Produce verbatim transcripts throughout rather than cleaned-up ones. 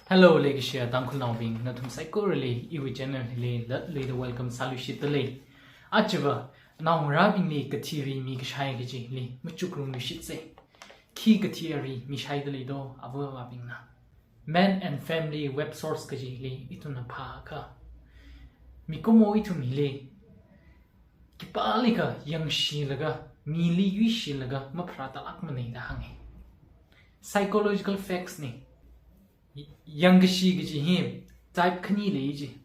Hello, leikashiya Tangkhulnaobing, nathum saikorali iwui channel hili latluida welcome sāluishitdalei. Ajava, naongarābingli kathi ri mikashai kajili machukrumluishitse. Khi kathi ri mishaidaleido, ava avābingna? Men and Family web source kajili ithumna phākha, mikumo ithum hili khipālikha yangshilaga, mili yuishilaga mapharātālākmanei da hānge. Psychological facts ne. Yangkashi kaji hi type khani lei ji.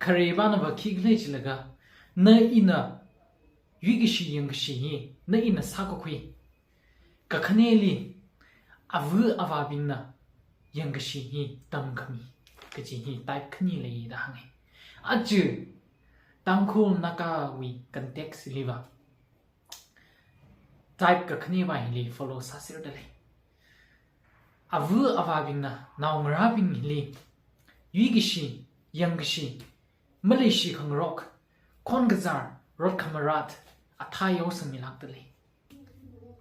Kharevānava khikhala jilaga, na ina yuikashi yangkashi hi, na ina sākakhui. Kakhaneli, ava avābingna yangkashi hi tamkhami kaji hi type khani lei da hānge. Aja Tangkhul Nagawui context liva type kakhaneva hili follow sāserdalei. Ava avābingna naongarābing hili yuikashi, yangkashi, maleishikhangarok, khon kazār, rot khamarat athā yaosangmilākdalei.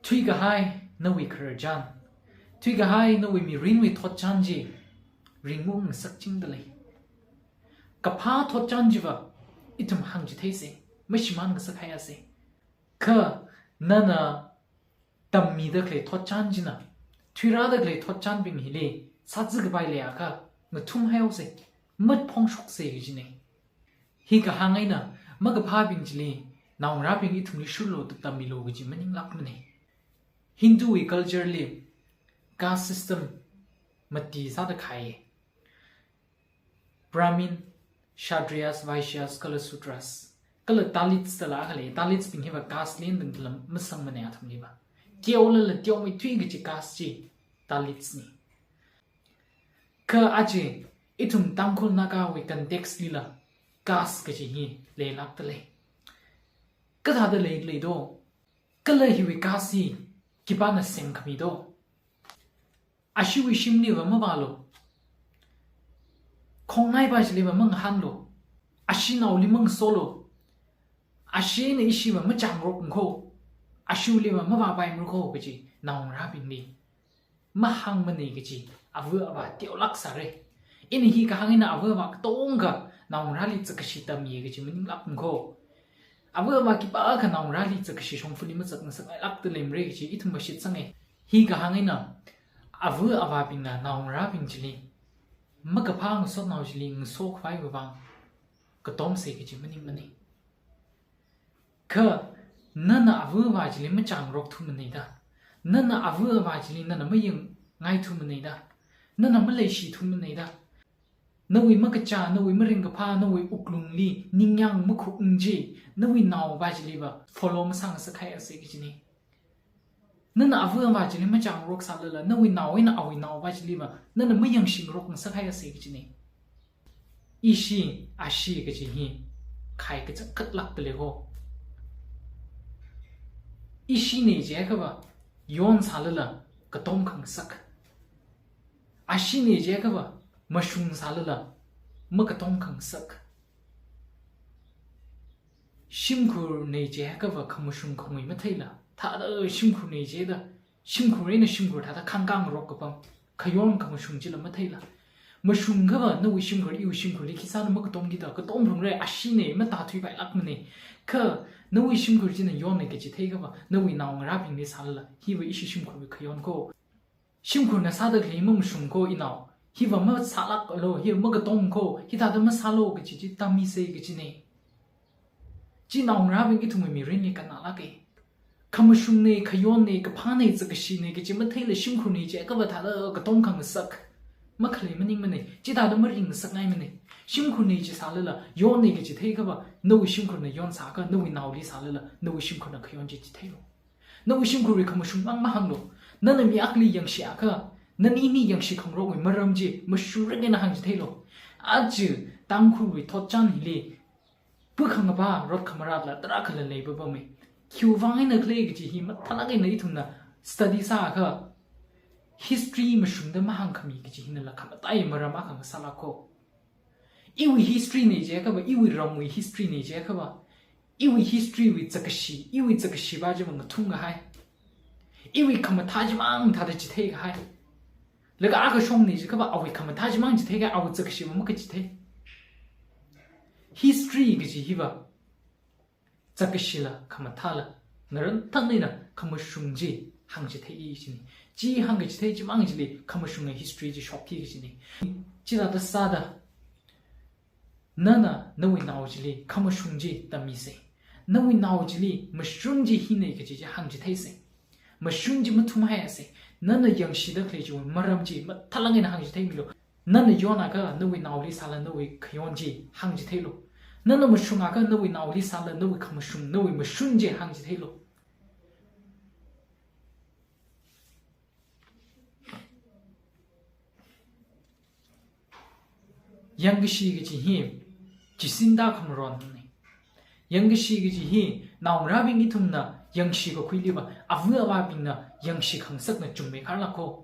Thuikahai nawui khararchan, thuikahai nawui mirinwui thotchan chi ringung ngasakchingdalei. Kaphā thotchan chiva ithum hāngchitheise, mashimān ngasakhaiase. Kha nana tammida khalei thotchan china, thuirāda khalei thotchanbing hili sāzi kapai leiakha ngathumhaihaose, matphongshokse kajinei. Hi kahāng eina makaphābing chili naongarābing ithumli shurlu da tammilu kaji maninglākmanei. Hindui culture li caste system mati sāda khai. Brahmin, Kshatriyas, Vaishyas, kala Sudras, kala Dalits dala khalei. Dalits bing hiva caste lendang kala masangmanei athumliva. Teolala teomeithui kaji caste chi Dalits ne. Kha aja ithum Tangkhul Nagawui context lila caste kaji hi leilākdalei. Kathāda leileido? Kala hiwui caste hi khipāna semkhamido? Ashiwui shimliva mavālu. Khongnaipā chiliva mangahānlu. Ashinaoli mangasolu. Ashina ishiva machangrokmako. Ashiwuiliva mavāpaimako kaji naongarābingli mahāngmanei kaji ava avā teolāk sāre. Ina hi kahāng eina ava avā katonga naongarāli zakkashi tammiye kaji maninglākmako. Ava avā khipākha naongarāli zakkashi shongfali mazak ngasaklākdaleimare kaji ithum vāshitsange. Hi kahāng eina ava avābingna naongarābing chili makaphā ngasotnao chili ngasokhavaiwui vang katomse kaji maningmanei. Kha nana ava avā chili machangrokthumana da, nana ava avā chili nana mayangngaithumana da, nana maleishithumana da, nawui makachā, nawui maringkaphā, nawui wuklungli ningyāng makhuk chi nawui naovā chiliva follow masāngasakhaiase kajinei. Nana ava avā chili machangrok sālala, nawui nao eina awui naovā chiliva nana mayangshingarok ngasakhaiase kajinei. Ishi, ashi kaji hi khai kachangkhatlākdalei ho. Ishinei jiakhava yon sālala katom khangasak. Ashinei jiakhava mashung sālala makatom khangasak. Shimkhurnei jiakhava khamashung khangui matheila, thāda shimkhurnei jiada, shimkhur eina shimkhur thāda khangkāngarok kapam, khayon khamashung chila matheila. Mashungkhava nawui shimkhur iwui shimkhurli khisāna makatomkida, katomrumre, ashinei, matāthuipailākmanei. Kha nawui shimkhur china yonnei kaji theikhava, nawui naongarābingli sālala, hiva ishi shimkhurwui khayon ko. Shimkhurna sāda khalei mamashungko inao, hiva masālāklo, hiva makatomko, hithāda masālo kaji chi tammise kajinei. Chi naongarābing ithumwui mirinli kannalāke. Khamashungnei, khayonnei, kaphānei, zakkashinei kaji matheila shimkhurnei jiakhava thāda katom khangasak. Makhalei maningmanei, chithāda maringngasakngaimanei. Shimkhurnei chi sālala, yonnei kaji theikhava, nawui shimkhurna yon sākha, nawui naoli sālala, nawui shimkhurna khayon chi chitheilo. Nawui shimkhurwui khamashung mang mahānglo. Nana mi akhali yangshiakha, nani ini yangshikhangarokwui maram chi mashungrek eina hāngchitheilo. Aja Tangkhulwui thotchan hili, pu khangapā, rot khamaratla tarākhala leipapamei. Khiwui vang eina khalei kaji hi mathālāk eina ithumna study sāakha, history mashungda mahāngkhami kaji hinala khamataiya maram akha ngasālāko. Iwui historynei jiakhava, iwui ramwui historynei jiakhava, iwui historywui zakkashi, iwui zakkashipā chiva ngathumkahai, iwui khamathā chimang thāda chitheikahai. Laga akha shongna jiakha va awui khamathā chimang chithei kha awui zakkashi va makachithei. History kaji hiva zakkashila khamathāla ngaranthang eina khamashung chi hāngchithei kajina. Chi hāngkachithei chimang chili khamashunga history chi shokki kajina. Chithāda sāda nana nawui nao chili khamashung chi tammisa. Nawui nao chili mashun chi hina kaji chi hāngchitheisa. Mashun chi mathumhaiasa. Nana yangshida khalei chiwui maram chi mathālāk eina hāngchitheimilu. Nana yonakha nawui naoli sāla nawui khayon chi hāngchitheilu. Nana mashungakha nawui naoli sāla nawui khamashung, nawui mashun chi hāngchitheilu. Yangkashi kaji hi chisinda khamaronna. Yangkashi kaji hi naongarābing ithumna yangshi kakhuiliva ava avābingna yangshi khangasakna chungmei kharlāka.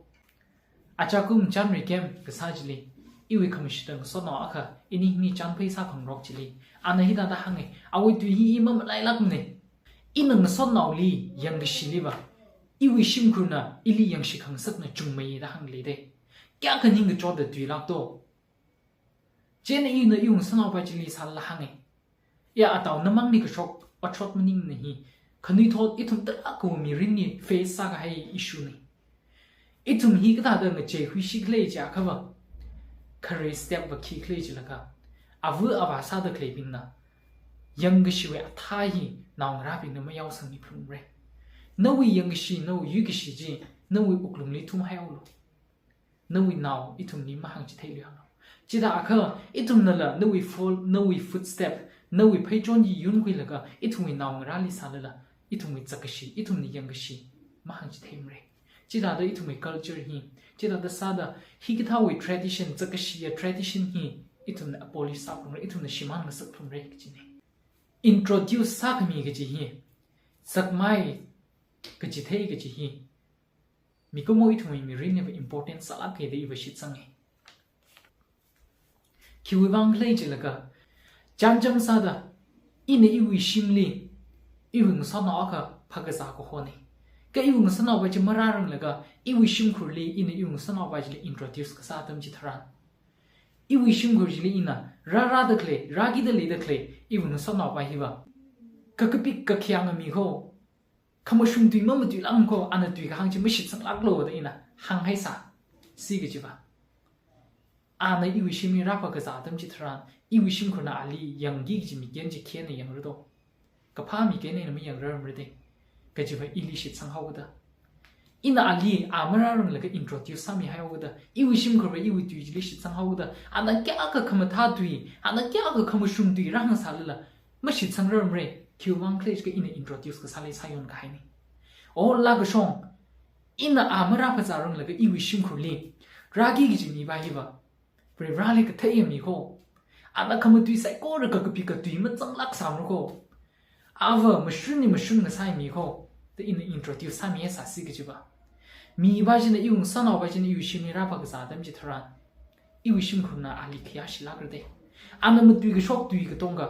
Achakum Chanrikem kasā chili, iwui khamashita ngasotnao akha, ini hini Chanphei sākhangarok chili, ana hithāda hānga, awui tui hi i mamalailākmana. Ina ngasotnaoli yangkashiliva iwui shimkhurna ili yangshi khangasakna chungmei da hāngleida. Kayākha ningkachotda tuilākto. Chieina ina iwui ngasotnaopa chili sālala hānga. Ya atao namangli kashok, otshot maningmana hi. Khanuithot ithum tarākhawui mirinli face sākahai issue na. Ithum hi kathāda ngacheikhuishi khala jiakhava, khare step va khi khala jilaga, ava avā sāda khaleibingna yangkashiwui athā hi naongarābingna mayaosangmiphalungra. Nawui yangkashi, nawui yuikashi chi nawui wuklungli thumhaihaolu. Nawui nao ithumli mahāngchitheilu yanglu. Chithākha ithumnala nawui fo-, nawui footstep, nawui pheichon chi yunkhuilaga ithumwui naongarāli sālala ithumwui zakkashi, ithumna yangkashi mahāngchitheimara. Chithāda ithumwui culture hi, chithāda sāda hikathāwui tradition, zakkashiya tradition hi ithumna abolish sāphalungra, ithumna shimān ngasakphalungra kajina. Introduce sākhami kaji hi, zakmai kachithei kaji hi, mikumo ithumwui mirinliva important sālāka da iva shitsanga. Khiwuivang khala jilaga, chānjam sāda, ina iwui shimli, iwui ngasotnao akha phākazā kahona. Kha iwui ngasotnaopa chi marāranglaga, iwui shimkhurli ina iwui ngasotnaopa chili introduce kasā atam chitharan, iwui shimkhur chili ina rārāda khalei, rākida leida khalei iwui ngasotnaopa hiva kakapik kakhayānga mi kho, khamashung tui mamatuilākmana kho, ana tui kahāng chi mashitsanglāklo da ina hānghaisāsi kajiva, ana iwui shimli rāphākazā atam chitharan, iwui shimkhurna ali yangki kaji mikyan chi khi eina yangra do? Kaphā mikyan eina mayangrarmara da. Kajiva ili shitsanghaoda, ina ali a marāranglaga introduce sāmihaihaoda, iwui shimkhurva iwui tui chili shitsanghaoda, ana kayākha khamathā tui, ana kayākha khamashung tui rāhāngsālala mashitsangrarmara. Khiwuivang khala jiakha ina introduce kasāli sāyon kahaina. O laa kashong, ina a marāphāzāranglaga iwui shimkhurli rāki kaji mipa hiva Varivarāli katheiya mi kho, ana khamatui saikora kakapik katui mazanglāksāmara kho, ava mashunli mashun ngasai mi kho da ina introduce sāmihaisāsi kajiva, mipa china, iwui ngasotnaopa china iwui shimli rāphākazā atam chitharan, iwui shimkhurna ali khayāshilākra da. Ana matui kashok tui katonga,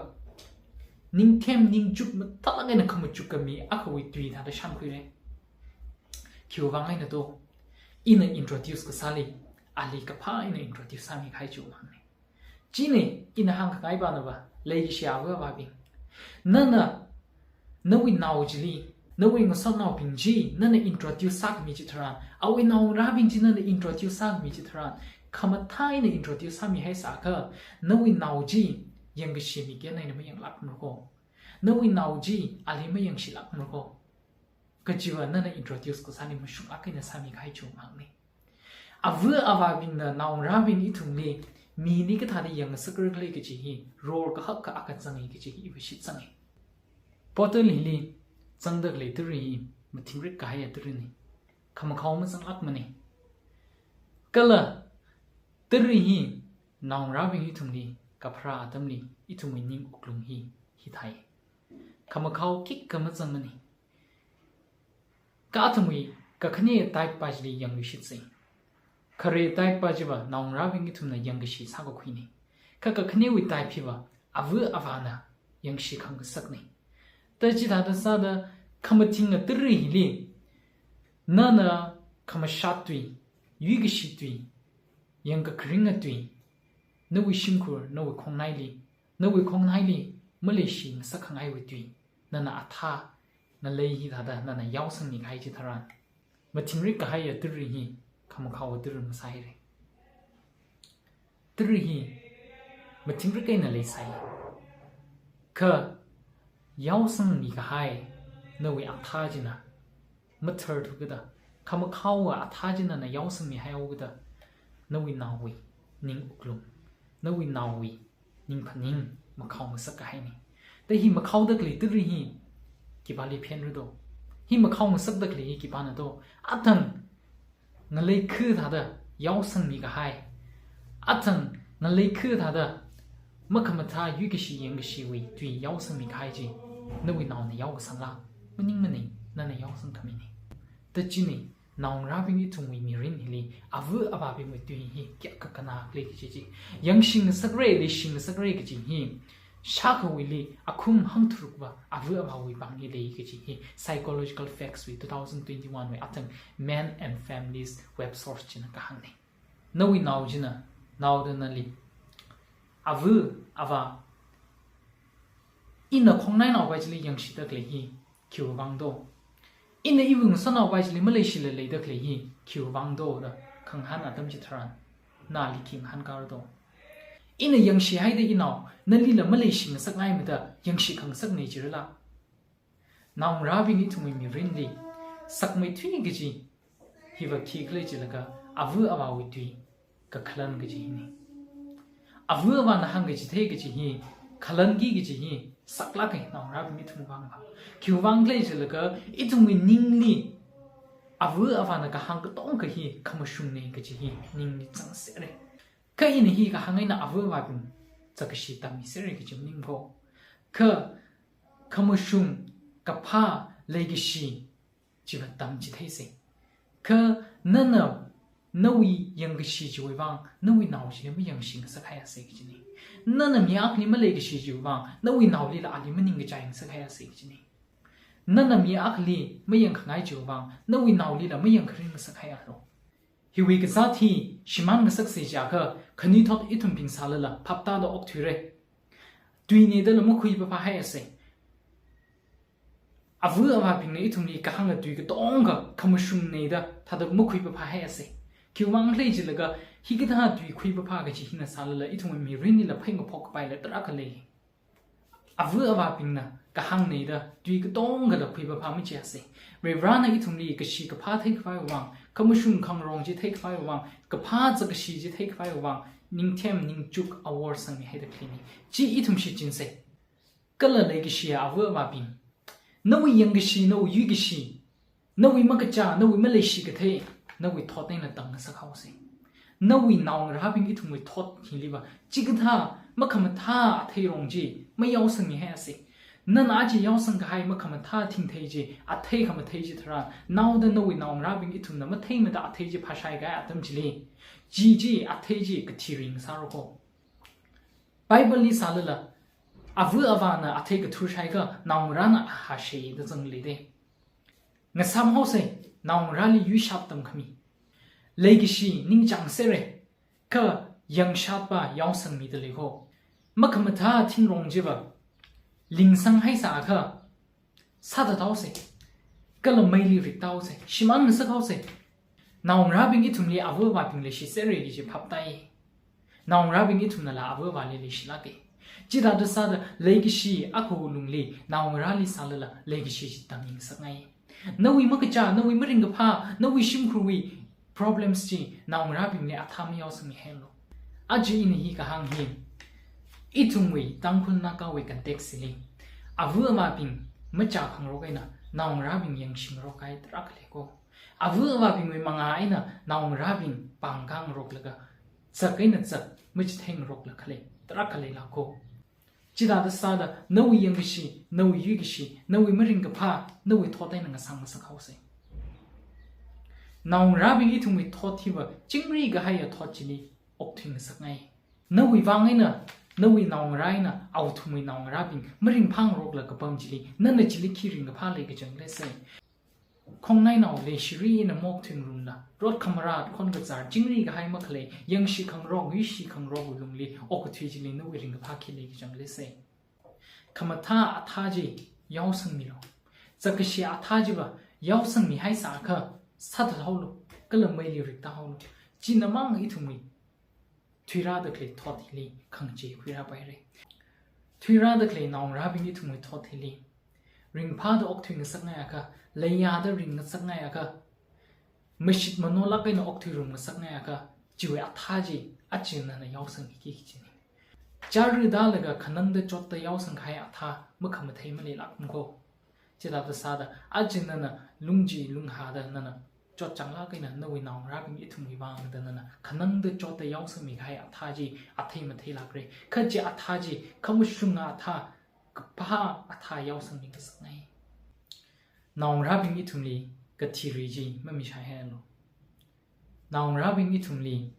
ningthem ningchuk mathālāk eina khamachuk kami akhawui tui thāda shānkhuira. Khiwuivang eina do, ina introduce kasāli ali kaphā eina introduce sāmikahai chiwuivangna. China ina hāngkhangai panava, leikashiya ava avābing, nana nawui nao chili, nawui ngasotnaobing chi nana introduce sākhami chitharan, awui naongarābing chi nana introduce sākhami chitharan, khamathā eina introduce sāmihaisākha, nawui nao chi yangkashi mikyan eina mayanglākmara kho, nawui nao chi ali mayangshilākmara kho, kajiva nana introduce kasāli mashunglāk eina sāmikahai chiwuivangna. Ava avābingna naongarābing ithumli mili kathāda yangngasakra khala kaji hi role kahaka akha zanga kaji hi iva shitsanga. Portal hili zangda khalei tara hi mathingrik kahaiya tarana. Khamakhao mazanglākmana. Kala tara hi naongarābing ithumli kapharā atamli ithumwui ning wuklung hi hithāi. Khamakhao khikha mazangmana. Kha athumwui kakhane type pa chili yangluishitsa. Khare type pa chiva naongarābing ithumna yangkashi sākakhuina. Kha kakhanewui type hiva ava avāna yangshi khangasakna. Ta chithāda sāda khamathinga tara hili, nana khamashat tui, yuikashi tui, yangkakharinga tui, nawui shimkhur, nawui khongnaili, nawui khongnaili maleishi ngasakkhangai wui tui, nana athā ngalei hithāda nana yaosangmi kahai chitharan, mathingrik kahaiya turi hi khamakhao turi masāhaira. Turi hi mathingrik eina leisai. Kha yaosangmi kahai nawui athā china matharthu kida, khamakhaowa athā china na yaosangmi haihao kida, nawui naowui ning wuklung, nawui naowui ning phaning makhao ngasak kahaina. Da hi makhaoda khalei turi hi khipāli phenra do? Hi makhao ngasakda khalei hi khipāna do? Athang ngalei kha thāda yaosangmi kahai, athang ngalei kha thāda makhamathā yuikashi yangkashiwui tui yaosangmi kahai chi nawui naona yaokasangla? Maningmana, nana yaosangkhamina. Da china, naongarābing ithumwui mirin hili ava avābingwui tui hi kayākha kannā khalei kaji chi, yangshi ngasakra, leishi ngasakra kaji hi, shākhawuili akhum hangtharukva ava avāwui pāngli lei kaji hi Psychological Facts wui two thousand twenty-one wui athang Men and Families web source china kahāngna. Nawui nao china naoda nali, ava avā, ina khongnainaopai chili yangshida khalei hi khiwui vang do? Ina iwui ngasotnaopai chili maleishila leida khalei hi khiwui vang do da khangahān atam chitharan, nali khi ngahānkāra do? Ina yangshi haida inao nalila maleishi ngasakngaimada yangshi khangasakna jirala? Naongarābing ithumwui mirinli sakmeithui kaji hiva khikhala jilaga, ava avāwui tui kakhalan kaji hina. Ava avāna hāngkachithei kaji hi, khalanki kaji hi saklāka naongarābing ithumwui vangva. Khiwui vang khala jilaga, ithumwui ningli ava avāna kahāng katonga hi khamashungna kaji hi ningli zangserra. Kha ina hi kahāng eina ava avābing zakkashi tammisera kaji maning ko. Kha khamashung, kaphā, leikashi chiva tamchitheisa. Kha nana nawui yangkashi chiwui vang nawui nao chili mayangshi ngasak haiyasa kajina. Nana mi akhali maleikashi chiwui vang nawui naolila ali maningkachai ngasak haiyasa kajina. Nana mi akhali mayangkhangai chiwui vang nawui naolila mayangkharing ngasak haiyalo. Hiwui kazāt hi shimān ngasaksa jiakha, khanuithot ithumbing sālala phaptāda okthuira. Tuina dala makhuipapā haiyasa. Ava avābingna ithumli kahānga tui katonga khamashungna da thāda makhuipapā haiyasa. Khiwui vang khala jilaga, hikathā tui khuipapā kaji hina sālala ithumwui mirinlila phei ngaphok kapaila tarākha lei. Ava avābingna kahāngna da tui katongala khuipapā machiasa. Varivarāna ithumli kashi kaphā theikhavaiwui vang, khamashung khangarong chi theikhavaiwui vang, kaphā zakkashi chi theikhavaiwui vang, ningthem ningchuk awor sangmihaida khaleina. Chi ithum shichinsa. Kala leikashiya ava avābing, nawui yangkashi, nawui yuikashi, nawui makachā, nawui maleishi kathei, nawui thot eina tam ngasakhaosa. Nawui naongarābing ithumwui thot hiliva chikathā makhamathā atheirong chi mayaosangmi haiyasa. Nana aja yaosang kahai makhamathā thingthei chi, athei khamathei chitharan, naoda nawui naongarābing ithumna matheimada athei chi phāshai kahai atam chili, chi chi athei chi kathi ring sāra ko. Bible li sālala, ava avāna athei kathur shaiakha naongarāna ahāshe da zangli de. Ngasām haosa, naongarāli yuishap tamkhami. Leikashi ningchāngsera, kha yangshatva yaosangmida lei ko. Makhamathā thingrong chiva lingsang haisāakha, sāda tāhaosa, kala meili rik tāhaosa, shimān ngasakhaosa. Naongarābing ithumli ava avābing leishisera kaji phaptāi. Naongarābing ithumnala ava avāli leishilāka. Chithāda sāda leikashi akhawui lungli naongarāli sālala leikashi chi tammi ngasakngai. Nawui makachā, nawui maringkaphā, nawui shimkhurwui problems chi naongarābingli athā mayaosangmi hailo. Aja ina hi kahāng hi ithumwui Tangkhul Nagawui context li, ava avābing machākhangarok eina naongarābing yangshingarok kahai tarākha lei ko. Ava avābingwui mangā eina naongarābing pāngkāngaroklaga, zak eina zak machitheingaroklaga khalei tarākha leila ko. Chithāda sāda nawui yangkashi, nawui yuikashi, nawui maringkaphā, nawui thot eina ngasām ngasakhaosa. Naongarābing ithumwui thot hiva chingri kahaiya thot chili okthui ngasakngai. Nawui vang eina nawui naongarā eina athumwui naongarābing maringphāngarokla kapam chili, nana chili khi ringkaphā lei kachang leisai. Khongnainao leishiri eina maokthuingarumla, rot khamarā khon kazār, chingri kahai makhalei, yangshi khangarok, yuishi khangarok lungli okkathui chili nawui ringkaphā khi lei kachang leisei. Khamathā athā chi yaosangmilu. Zakkashi athā chiva yaosangmihaisākha sāthat haolu, kala meili rikta haolu. Chinamang ithumwui thuirāda khalei thot hili khangachei khuirāpaira. Thuirāda khalei naongarābing ithumwui thot hili ringphāda okthui ngasakngaiakha, leiyāda ring ngasakngaiakha, mashit manolāk eina okthuirum ngasakngaiakha, chiwui athā chi aja nana yaosangmiki kajina. Chara tālaga khanangda chotda yaosang kahai athā makhamathei maleilākmako. Chithāda sāda aja nana lungchi lunghāda nana chotchanglāk eina nawui naongarābing ithumwui vāngda nana khanangda chotda yaosangmi kahai athā chi athei matheilākra. Kha chi athā chi khamashunga athā, kaphā athā yaosangmi ngasakngai. Naongarābing ithumli kathi ri chi mamishai hailu. Naongarābing ithumli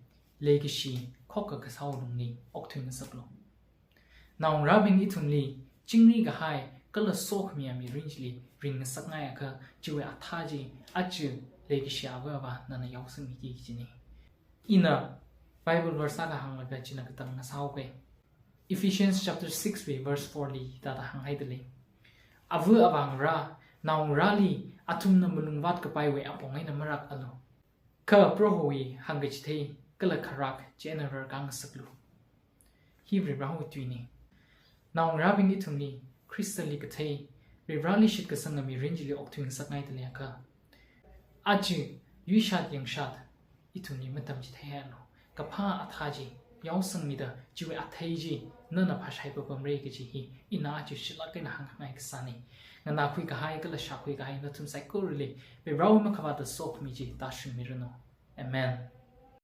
leikashi khokkha kasā lungli okthui ngasaklu. Naongarābing ithumli chingri kahai kala sokhamiya mirin chili ring ngasakngaiakha, chiwui athā chi aja leikashi ava ava nana yaosangmiki kajina. Ina Bible verse akha hānglaga china katang ngasāhaoga. Ephesians chapter six wui verse four li hithāda hānghaida lei. Ava avāngarā, naongarāli athumna malungvātkapaiwui apong eina marākalu. Kha Prohowui hāngkachithei kala kharak chieina rarkā ngasaklu. Hi Varivarāwui tuina. Naongarābing ithumli Khristali kathei, Varivarāli shitkasanga mirin chili okthui ngasakngaida leiakha, aja yuishat yangshat ithumli matamchithei hailu. Kaphā athā chi yaosangmida chiwui athei chi nana phāshai papamra kaji hi ina aja shilāk eina hāngngai kasāna. Nganākhui kahai kala shākhui kahai nathum saikorali Varivarāwui makhavāta sokhami chi tāshungmiranu. Amen.